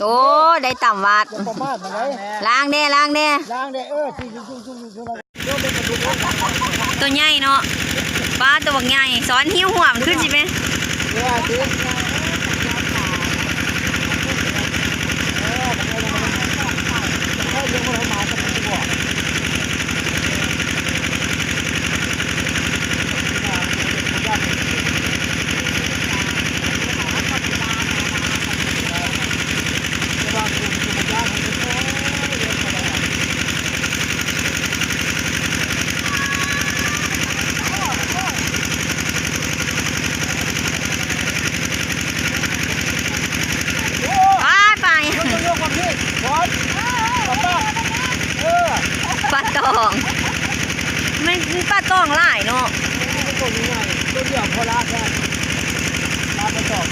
ໂອ້ ໄດ້ຕຳຫວາດ. ຢ່າປະໝາດມັນເດ້. ລ້າງແດ່ ລ້າງແດ່. ລ້າງແດ່ ເອີ ຈຸ່ມໆໆໆ ໂຕໃຫຍ່ເນາະ. ປາ ໂຕບັກໃຫຍ່ ຊ້ອນຫິ້ວຫົວມັນຂຶ້ນຊິແມ່. ປາ ປາຫຍັງ? ປາຕອງ. ມັນ ມັນປາຕອງຫຼາຍເນາະ. ໂຕໃຫຍ່ ໂຕດຽວພໍລາກໄດ້ ປາຕອງ.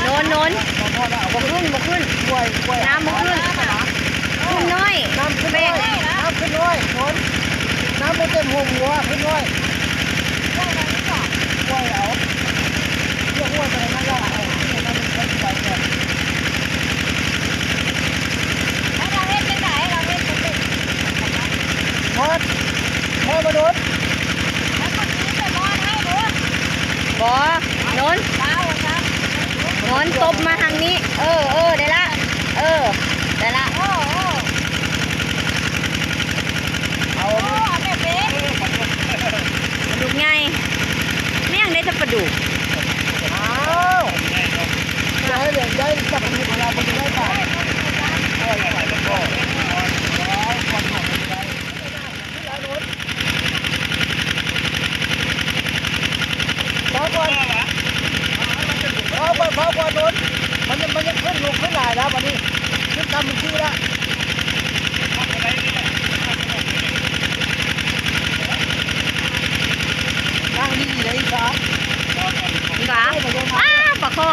ໂນນ ໂນນ ບໍ່ຂຶ້ນ ບໍ່ຂຶ້ນ ນ້ຳບໍ່ຂຶ້ນ. ຂຶ້ນນ້ອຍ ນ້ຳຂຶ້ນນ້ອຍ ນ້ຳຂຶ້ນນ້ອຍ ໂນນ ນ້ຳບໍ່ເຕັມຫົວຫົວ ຂຶ້ນນ້ອຍ. ບໍ່ ໂນນ ໂນນ ຕົບມາທາງນີ້. ເອີ ເອີ ໄດ້ລະ ເອີ ໄດ້ລະ. ປາດຸກໃຫຍ່ ແມ່ງໄດ້ແຕ່ປາດຸກ. ອ້າວ ໄດ້ ໄດ້ ໄດ້ປາດຸກແລ້ວ ບໍ່ໄດ້ປາ. ພໍກ່ອນ ພໍກ່ອນ ພໍກ່ອນ ໂດນ ມັນ ມັນຍັງຂຶ້ນ ລົງຂຶ້ນຫຼາຍແລ້ວ ບາດນີ້ຂຶ້ນຕ່ຳເມື່ອກີ້ແລ້ວ. ນັ່ງດີໆ ເດ້ອີສາ ອີສາ. ອ້າ ປາຄໍ່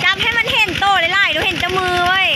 ຈັບໃຫ້ມັນເຫັນໂຕຫຼາຍໆ ດູ ເຫັນແຕ່ມືເວີຍ.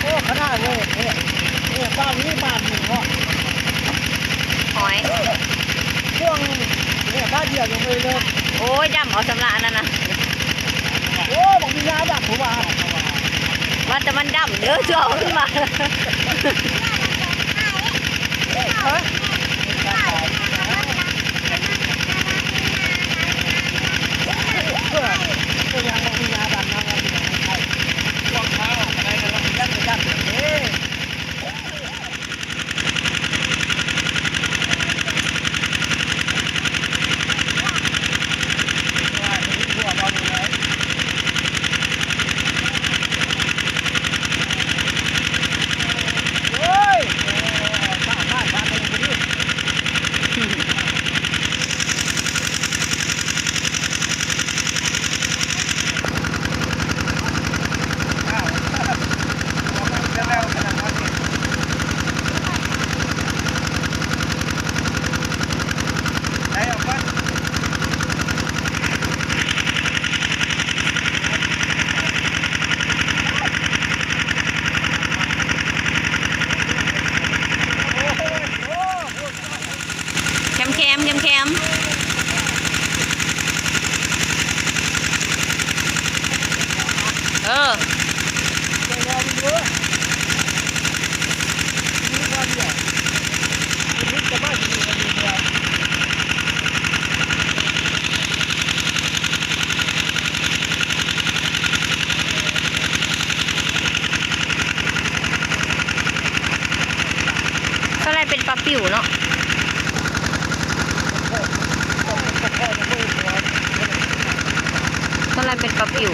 ໂອ້ ຂະໜາດເລີຍ ເອີ ເອີ ປານນີ້ປານນີ້ເນາະ ຫອຍ ຊ່ວງນີ້ບາດດຽວລົງໄປເລີຍ. ໂອ້ຍ ດຳເອົາຊຳລະອັນນັ້ນນະ. ໂອ້ ບັກມີນາດຳຜູ້ວ່າ ວ່າແຕ່ມັນດຳເດີ ເຊື່ອເອົາຂຶ້ນມາ. ແຄມໆ ແຄມໆ ເອີ. ສ່ວນຫຼາຍເປັນປາປິວເນາະ. ເປັນປາປິວ.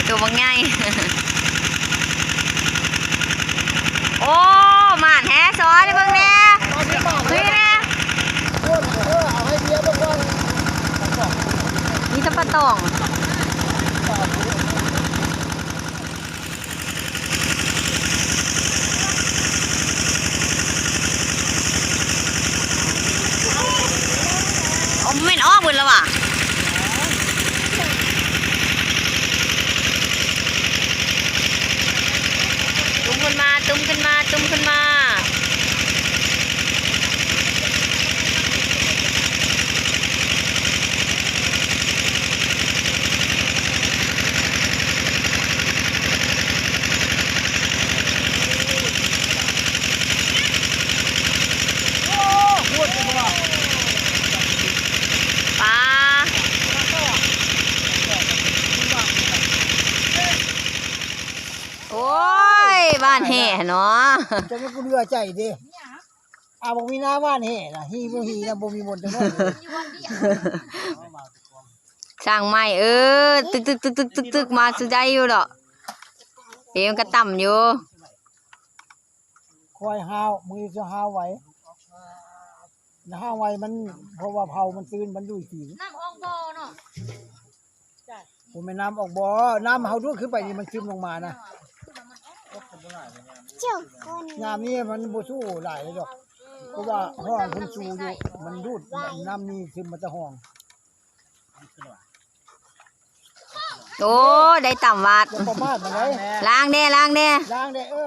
ໂຕບັກໃຫຍ່. ໂອ້ ໝານແທ້ ຊ້ອນໃຫ້ເບິ່ງແດ່ ເບິ່ງແດ່. ມີແຕ່ປາຕອງ. ອໍ ແມ່ນອອກເບິດແລ້ວຫວາ? ຕຸ້ມຂຶ້ນມາ ຕຸ້ມຂຶ້ນມາ ຕຸ້ມຂຶ້ນມາ. ປາ ໂອ້ຍ ຫວ່ານແຫເນາະ. ຈະແມ່ນກູເຫຼືອໃຈເດ້. ອາ ບໍ່ມີໜ້າຫວ່ານແຫນະ ຮີບໍ່ຮີນະ ບໍ່ມີມົນຈັກໜ້ອຍເລີຍ. ຊ່າງໄມ້ເອີຍ ຕຶກໆໆໆ ມາຊິໄດ້ຢູ່ດອກ. ເອ ມັນກະຕ່ຳຢູ່. ຄ່ອຍຫ້າວ ມື້ຈະຫ້າວໄວ ຫ້າວໄວມັນ ເພາະວ່າເຜົາມັນຕື້ນ ມັນດຸຍຕີນ. ນ້ຳອອກບໍ່ເນາະ? ບໍ່ແມ່ນນ້ຳອອກບໍ່ ນ້ຳເຮົາດູດຂຶ້ນໄປນີ້ມັນຊຶມລົງມານະ. ຍາມນີ້ມັນບໍ່ສູ້ຫຼາຍດອກ ເພາະວ່າຮ່ອງເພິ່ນຊູຢູ່ ມັນດູດນ້ຳນີ້ຊຶມມາແຕ່ຮ່ອງ. ໂອ້ ໄດ້ຕຳຫວາດ. ຢ່າປະໝາດມັນເດ້. ລ້າງແດ່ ລ້າງແດ່ ລ້າງແດ່ ເອີ.